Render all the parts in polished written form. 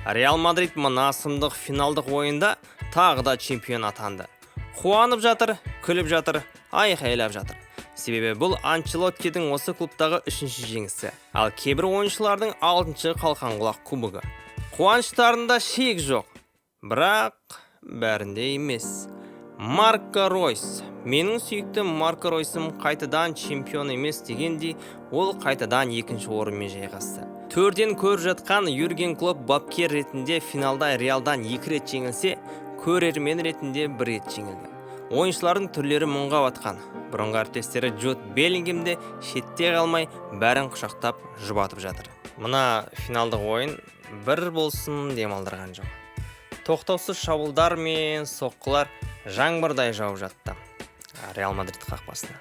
Реал Мадрид мына сұмдық финалдық ойында тағы да чемпион атанды. Қуанып жатыр, күліп жатыр, айқайлап жатыр. Себебі бұл Анчелоттидің осы клубтағы үшінші жеңісі, ал кейбір ойыншылардың алтыншы қалқан құлақ кубогы. Қуаныштарында шек жоқ, бірақ бәрінде емес. Марко Ройс, менің сүйікті Марко Ройсым қайтадан чемпион емес дегендей, ол қайтадан екінші орынмен жайғасты. Төрден көріп жатқан Юрген Клопп бапкер ретінде финалда Реалдан екі рет жеңілсе, көрермен ретінде бір рет жеңілді. Ойыншылардың түрлері мұңға батқан. Бұрынғы әріптестері Джуд Беллингем де шетте қалмай, бәрін құшақтап жұбатып жатыр. Мына финалдық ойын бір болсын демалдырған жоқ. Тоқтаусыз шабуылдар мен соққылар жаңбырдай жауып жатты Реал Мадрид қақпасына.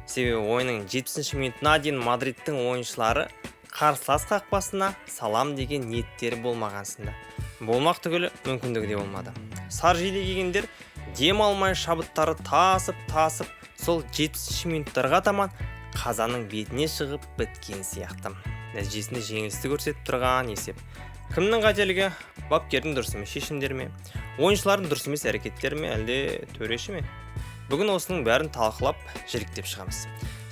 Себебі ойынның 70 минутына дейін Мадридтің ойыншылары қарсылас қақпасына салам деген ниеттері болмағансында. Болмақ түгілі мүмкіндігі де болмады. Сары жейде кигендер дем алмай шабыттары тасып-тасып сол 70 минуттарға таман қазанның бетіне шығып біткен сияқты. Нәтижесінде жеңілісті көрсетіп тұрған есеп. Кімнің қателігі? Бапкердің дұрыс емес шешімдері ме? Ойыншылардың дұрыс емес әрекеттері ме, әлде төреші ме? Бүгін осының бәрін талқылап, жіліктеп шығамыз.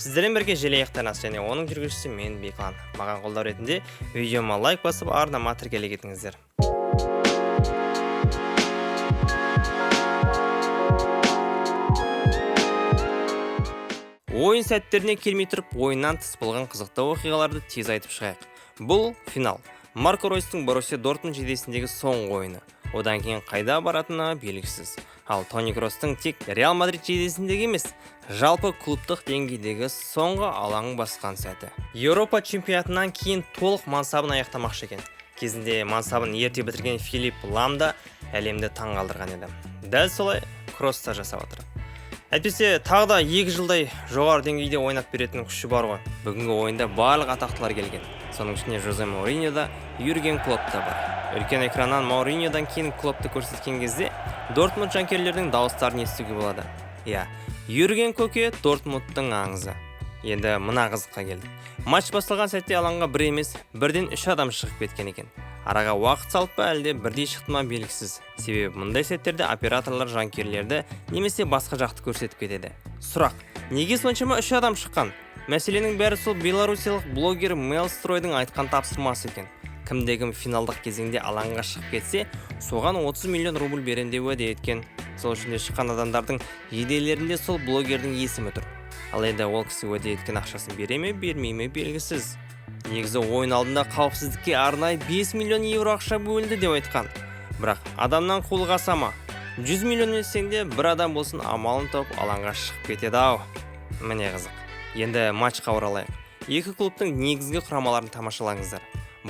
Сіздермен бірге Желаяқ арнасы және оның жүргізушісі мен Беклан. Маған қолдау ретінде видеома лайк басып, арнама тіркеле кетіңіздер. Ойын сәттеріне келмей тұрып, ойыннан тыс болған қызықты оқиғаларды тез айтып шығайық. Бұл финал. Марко Ройстың Боруссия Дортмунд жейдесіндегі соңғы ойыны. Одан кейін қайда баратыны белгісіз. Ал Тони Кросстың тек Реал Мадрид жейдесіндегі емес, жалпы клубтық деңгейдегі соңғы алаң басқан сәті. Еуропа чемпионатынан кейін толық мансабын аяқтамақшы екен. Кезінде мансабын ерте бітірген Филипп Лам да әлемді таңғалдырған еді. Дәл солай Кросс та жасап отыр. Әйтпесе тағы да 2 жылдай жоғары деңгейде ойнап беретін күші бар ғой. Бүгінгі ойында барлық атақтылар келген. Соның ішінде Жозе Мауриньо да, Юрген Клопп та бар. Үлкен экраннан Мауриньодан кейін Клоппты көрсеткен кезде Дортмунд жанкүйерлерінің дауыстарын естуге болады. Иә, Юрген көке Дортмундтың аңызы. Енді мына қызыққа келдік. Матч басталған сәтте алаңға бір емес, бірден 3 адам шығып кеткен екен. Араға уақыт салып па, әлде бірдей шықты ма белгісіз. Себебі мұндай сәттерде операторлар жанкүйерлерді немесе басқа жақты көрсетіп кетеді. Сұрақ: неге соншама 3 адам шыққан? Мәселенің бәрі сол белоруссиялық блогер Мелстройдың айтқан тапсырмасы екен. Кімде-кім финалдық кезеңде алаңға шығып кетсе, соған 30 миллион рубль берем деп уәде еткен. Сол үшін де шыққан адамдардың жейделерінде сол блогердің есімі тұр. Ал енді ол кісі уәде еткен ақшасын бере ме, бермей ме белгісіз. Негізі ойын алдында қауіпсіздікке арнайы 5 миллион евро ақша бөлінді деп айтқан. Бірақ адамнан қулық аса ма? 100 миллион берсең де бір адам болсын амалын тауып алаңға шығып кетеді ау. Міне қызық. Енді матчқа оралайық. Екі клубтың негізгі құрамаларын тамашалаңыздар.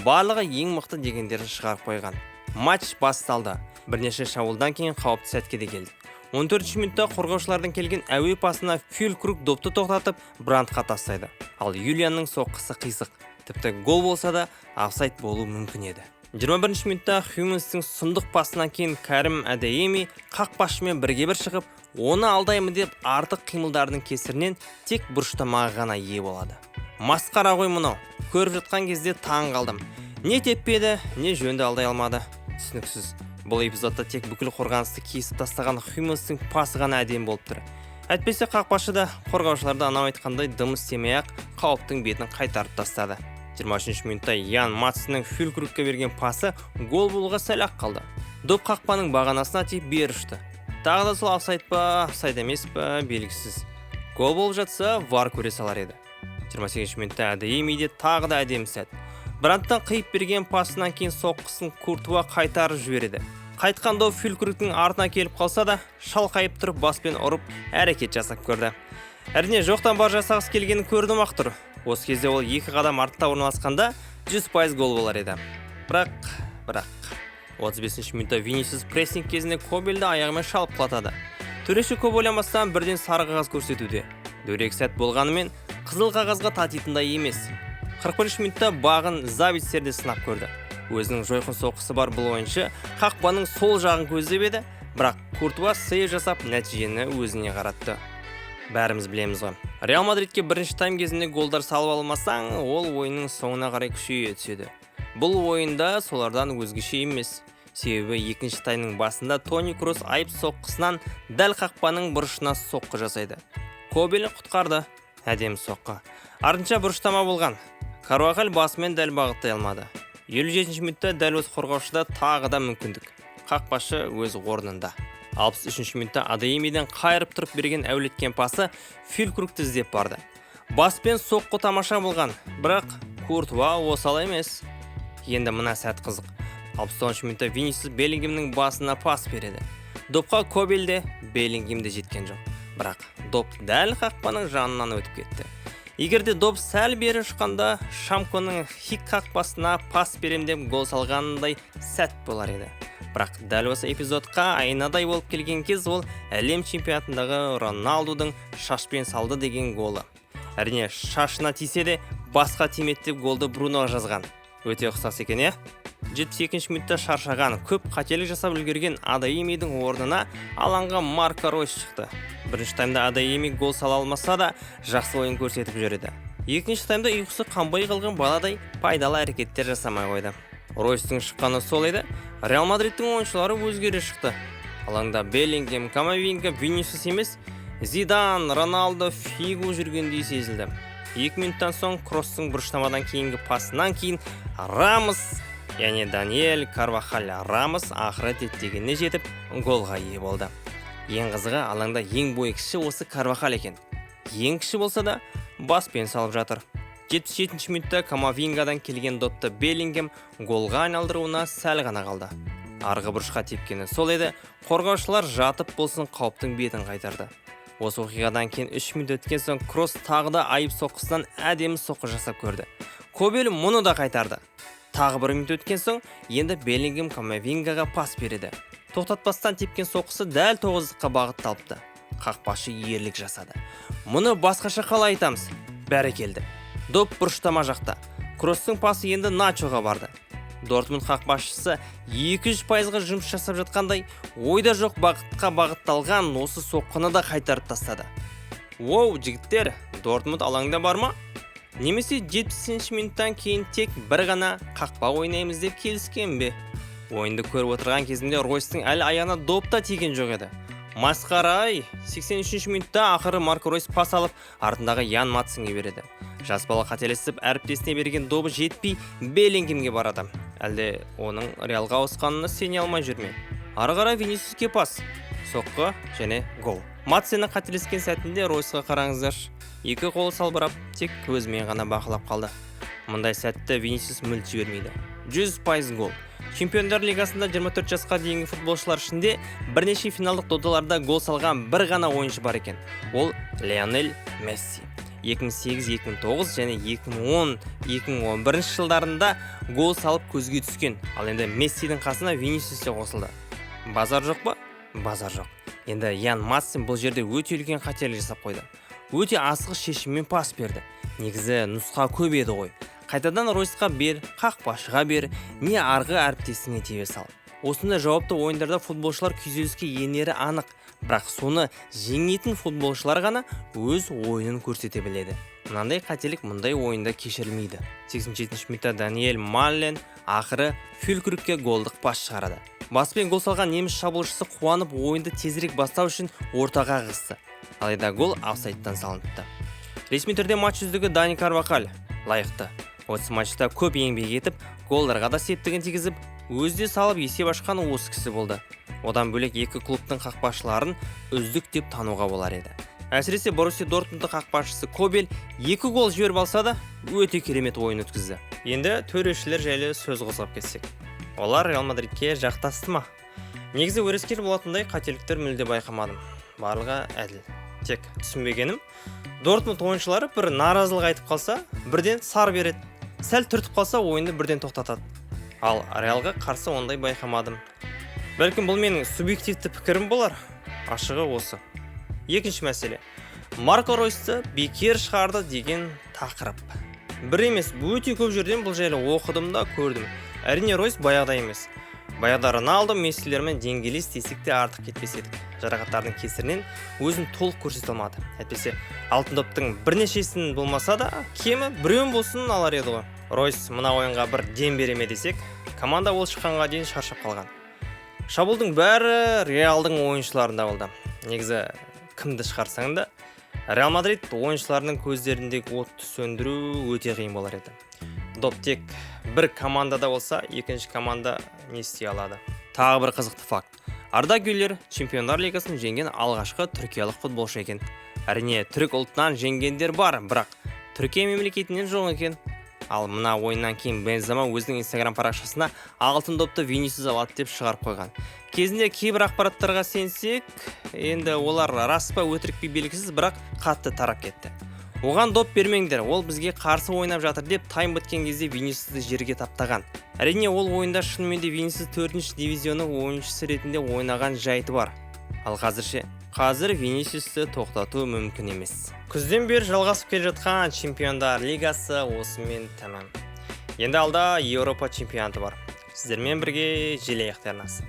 Барлығы ең мықты дегендерін шығарып қойған. Матч басталды. Бірнеше шабуылдан кейін қауіпті сәтке де келді. 14 минутта қорғаушылардың келген әуе пасына Фюлькруг допты тоқтатып, Брандтқа тастайды. Ал Юлианның соққысы қисық. Тіпті гол болса да офсайд болуы мүмкін еді. 21 минутта Хюмельстің сұмдық пасынан кейін Кәрім Адейеми қақпашымен бірге бір шығып, оны алдаймын деп артық қимылдарының кесірінен тек бұрыштамаға ғана ие болады. Масқара ғой мынау. Көріп жатқан кезде таң қалдым. Не теппеді, не жөнді алдай алмады. Түсініксіз. Бұл эпизодта тек бүкіл қорғанысты кесіп тастаған Хюмельстің пасы ғана әдемі болып тұр. Әйтпесе қақпашы да қорғаушылар да анау айтқандай дым істемей-ақ қауіптің бетін қайтарып тастады. 23 минутта Ян Матсеннің Фюлькругке берген пасы гол болуға сәл-ақ қалды. Доп қақпаның бағанасына тиіп бері ұшты. Тағы да сол офсайд па, офсайд емес па, белгісіз. Гол болып жатса, вар көре салар еді. 28 минутта Адейемиде тағы да әдемі сәт. Брандтан қиып берген пасынан кейін соққысын Куртуа қайтарып жібереді. Қайтқан доп Фюлькругтың артына келіп қалса да, шалқайып тұрып баспен ұрып әрекет жасап көрді. Әрине, жоқтан бар жасағысы келгенін көрдім ақ тұр. Осы кезде ол екі қадам артта орналасқанда 100% гол болар еді. Бірақ 35 минутта Винисиус прессинг кезінде Кобельді аяғымен шалып құлатады. Төреші көп ойланбастан бірден сары қағаз көрсетуде. Дөрекі сәт болғанымен қызыл қағазға татитындай емес. 41 минутта бағын Забитцерді сынап көрді. Өзінің жойқын соққысы бар бұл ойыншы қақпаның сол жағын көздеп еді, бірақ Куртуа сейв жасап нәтижені өзіне қаратты. Бәріміз білеміз ғой. Реал Мадридке бірінші тайм кезінде голдар салып алмасаң, ол ойынның соңына қарай күшейе түседі. Бұл ойында солардан өзгеше емес. Себебі екінші таймның басында Тони Кросс айып соққысынан дәл қақпаның бұрышына соққы жасайды. Кобель құтқарды. Әдемі соққы. Артынша бұрыштама болған. Карвахаль басымен дәл бағыттай алмады. 57 минутта дәл осы қорғаушыда тағы да мүмкіндік. Қақпашы өз орнында. 63 минутта Адеемиден қайырып тұрып берген әулеткен пасы Фюлькругті іздеп барды. Баспен соққы тамаша болған, бірақ Куртуа осал емес. Енді мына сәт қызық. 69 минутта Винисиус Беллингемнің басына пас береді. Допқа Кобель де, Беллингем де жеткен жоқ. Бірақ доп дәл қақпаның жанынан өтіп кетті. Егер де доп сәл бері ұшқанда, Шамконың хик қақпасына пас берем деп гол салғандай сәт болар еді. Бірақ дәл осы эпизодқа айнадай болып келген кез ол әлем чемпионатындағы Роналдудың шашпен салды деген голы. Әрине, шашына тисе де басқа тимеді деп голды Бруноға жазған. Өте ұқсас екен, иә? 72 минутта шаршаған, көп қателік жасап үлгерген Адеемидің орнына алаңға Марко Ройс шықты. Бірінші таймда Адееми гол сала алмаса да, жақсы ойын көрсетіп жүреді. Екінші таймда ұйқысы қанбай қалған баладай пайдалы әрекеттер жасамай қойды. Ройстың шыққаны сол еді, Реал Мадридтің ойыншылары өзгере шықты. Алаңда Беллингем, Камавинга, Винисиус емес, Зидан, Роналдо, Фигу жүргендей сезілді. 2 минуттан соң Кросстың бұрыштамадан кейінгі пасынан кейін Рамос, яғни Даниэль Карвахаль Рамос ақыры діттегеніне жетіп, голға ие болды. Ең қызығы, алаңда ең бойы кіші осы Карвахаль екен. Ең кіші болса да, баспен салып жатыр. 77 минутта Камавингадан келген допты Беллингем голға айналдыруына сәл ғана қалды. Арғы бұрышқа тепкені сол еді, қорғаушылар жатып болсын қауіптің бетін қайтарды. Осы оқиғадан кейін 3 минут өткен соң Кросс тағы да айып соққысынан әдемі соққы жасап көрді. Кобель мұны да қайтарды. Тағы бір минут өткен соң енді Беллингем Камавингаға пас береді. Тоқтатпастан тепкен соққысы дәл тоғыздыққа бағытталыпты. Қақпашы ерлік жасады. Мұны басқаша қалай айтамыз? Бәрекелді. Доп бұрыштама жақта. Кросстың пасы енді Начоға барды. Дортмунд қақпашысы 200%-ға жұмыс жасап жатқандай, ойда жоқ бағытқа бағытталған осы соққыны да қайтарып тастады. Воу, жігіттер, Дортмунд алаңда бар ма? Немесе 70 минуттан кейін тек бір ғана қақпа ойнаймыз деп келіскен бе? Ойынды көріп отырған кезімде Ройстың әлі аяғына доп та тиген жоқ еді. Масқара-ай! 83 минутта ақыры Марко Ройс пас алып, артындағы Ян Матсенге береді. Жас бала қателесіп, әріптесіне берген добы жетпей Беллингемге барады. Әлде оның Реалға ауысқанына сене алмай жүрме. Ары қарай Винисиуске пас, соққы және гол. Матсеннің қателескен сәтінде Ройсқа қараңыздаршы. Екі қолы салбырап, тек көзімен ғана бақылап қалды. Мұндай сәтті Винисиус мүлт жібермейді. 100% гол. Чемпиондар лигасында 24 жасқа дейінгі футболшылар ішінде бірнеше финалдық додаларда гол салған бір ғана ойыншы бар екен. Ол Лионель Месси. 2008-2009 және 2010-2011 жылдарында гол салып көзге түскен. Ал енді Мессидің қасына Винисиус те қосылды. Базар жоқ па? Базар жоқ. Енді Ян Матсен бұл жерде өте үлкен қателік жасап қойды. Өте асығыс шешіммен пас берді. Негізі нұсқа көп еді ғой. Қайтадан Ройсқа бер, қақпашыға бер, не арғы әріптесіңе тебе сал. Осындай жауапты ойындарда футболшылар күйзеліске енері анық, бірақ соны жеңетін футболшылар ғана өз ойынын көрсете біледі. Мынандай қателік мұндай ойында кешірілмейді. 87 минутта Даниэль Маллен ақыры Фюлькругке голдық пас шығарады. Баспен гол салған неміс шабуылшысы қуанып ойынды тезірек бастау үшін ортаға ығысты. Алайда гол офсайдтан салыныпты. Ресми түрде матч үздігі Дани Карвахаль лайықты. Осы матчта көп еңбек етіп, голдарға да септігін тигізіп, өзі де салып есеп ашқан осы кісі болды. Одан бөлек екі клубтың қақпашыларын үздік деп тануға болар еді. Әсіресе Боруссия Дортмундтың қақпашысы Кобель 2 гол жіберіп алса да, өте керемет ойын өткізді. Енді төрешілер жайлы сөз қозғап кетсек. Олар Реал Мадридке жақтасты ма? Негізі өрескел болатындай қателіктер мүлде байқамадым. Барлығы әділ. Тек түсінбегенім, Дортмунд ойыншылары бір наразылық айтып қалса, бірден сар береді. Сәл түртіп қалса, ойынды бірден тоқтатады. Ал Реалға қарсы ондай байқамадым. Бәлкім бұл менің субъективті пікірім болар. Ашығы осы. Екінші мәселе. Марко Ройсты бекер шығарды деген тақырып. Бір емес, өте көп жерден бұл жайлы оқыдым да көрдім. Әрине Ройс баяғыда емес. Баяғыда Роналдо, Мессилермен деңгейлес десек те артық кетпес едік. Жарақаттардың кесірінен өзін толық көрсете алмады. Әйтпесе алтын доптың бірнешесін болмаса да, кемі біреуін болсын алар еді ғой. Ройс мына ойынға бір дем бере ме десек, команда ол шыққанға дейін шаршап қалған. Шабуылдың бәрі Реалдың ойыншыларында болды. Негізі кімді шығарсаң да, Реал Мадрид ойыншыларының көздеріндегі отты сөндіру өте қиын болар еді. Доп тек бір командада болса, екінші команда не істей алады? Тағы бір қызықты факт. Арда Гүлер Чемпиондар лигасын жеңген алғашқы түркиялық футболшы екен. Әрине, түрік ұлтынан жеңгендер бар, бірақ Түркия мемлекетінен жоқ екен. Ал мына ойыннан кейін Бензема өзінің Инстаграм парақшасына «Алтын допты Винисиус алады» деп шығарып қойған. Кезінде кейбір ақпараттарға сенсек, енді олар рас па, өтірік пе, белгісіз, бірақ қатты тарап кетті. Оған доп бермеңдер, ол бізге қарсы ойнап жатыр деп, тайм біткен кезде Винисиусты жерге таптаған. Әрине, ол ойында шынымен де Винисиус төртінші дивизионның ойыншысы ретінде ойнаған жайты бар. Ал қазір ше? Қазір Винисиусты тоқтату мүмкін емес. Күзден бері жалғасып келе жатқан Чемпиондар лигасы осымен тәмам. Енді алда Еуропа чемпионаты бар. Сіздермен бірге Желаяқ арнасы.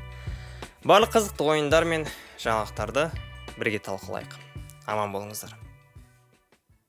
Барлық қызықты ойындар мен жаңалықтарды бірге талқылайық. Аман болыңыздар.